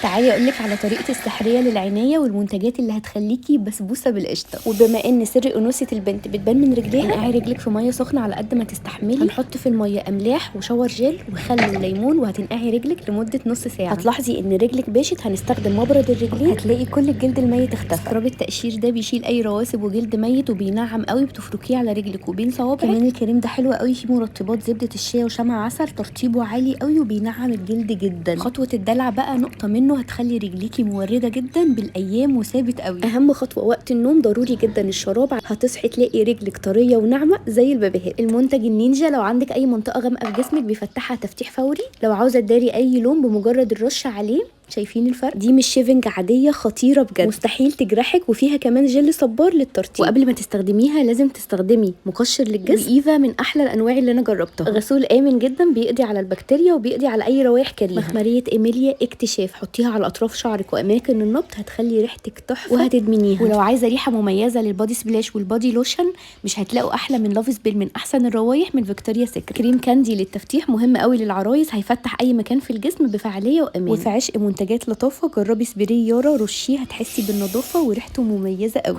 تعالي اقولك على طريقتي السحريه للعنايه والمنتجات اللي هتخليكي بسبوسه بالقشطه. وبما ان سر انوثه البنت بتبان من رجليها، انقعي رجلك في مية سخنة على قد ما تستحملي. هنحط في المية املاح وشاور جel وخل وليمون، وهتنقعي رجلك لمدة نص ساعة. هتلاحظي ان رجلك باشت. هنستخدم مبرد الرجلين، هتلاقي كل الجلد الميت اختفى. scrub التقشير ده بيشيل اي رواسب وجلد ميت وبينعم قوي، بتفركيه على رجلك وبين صوابعك. كمان الكريم ده حلو قوي، فيه مرطبات زبدة الشيا وشمع عسل، ترطيبه عالي قوي وبينعم الجلد جدا. خطوة الدلع بقى نقطة منه هتخلي رجليكي مورده جدا بالايام وثابت قوي. اهم خطوة وقت النوم ضروري جدا الشراب، هتصحي تلاقي رجلك طرية وناعمه زي البابيهات. المنتج النينجا لو عندك اي منطقة غامقه في جسمك بيفتحها تفتيح فوري. لو عاوزه تداري اي لون بمجرد الرش عليه، شايفين الفرق؟ دي مش shaving عادية، خطيرة بجد، مستحيل تجرحك، وفيها كمان جل صبار للترطيب. وقبل ما تستخدميها لازم تستخدمي مقشر للجسم. ايفا من احلى الانواع اللي انا جربتها، غسول امن جدا، بيقضي على البكتيريا وبيقضي على اي روايح كريهة. مخمريه ايميليا اكتشاف، حطيها على اطراف شعرك واماكن النبض، هتخلي ريحتك تحفة وهتدمنيها. ولو عايزه ريحه مميزة لل body splash وال body lotion، مش هتلاقوا احلى من Love Spell، من احسن الروايح من فيكتوريا سيكريت. كريم كاندي للتفتيح مهم قوي للعرايس، هيفتح اي مكان في الجسم بفعاليه وامان. وفي عشق منتجات لطافة جربي سبراي يارا، رشيه هتحسي بالنظافة وريحته مميزة قوي.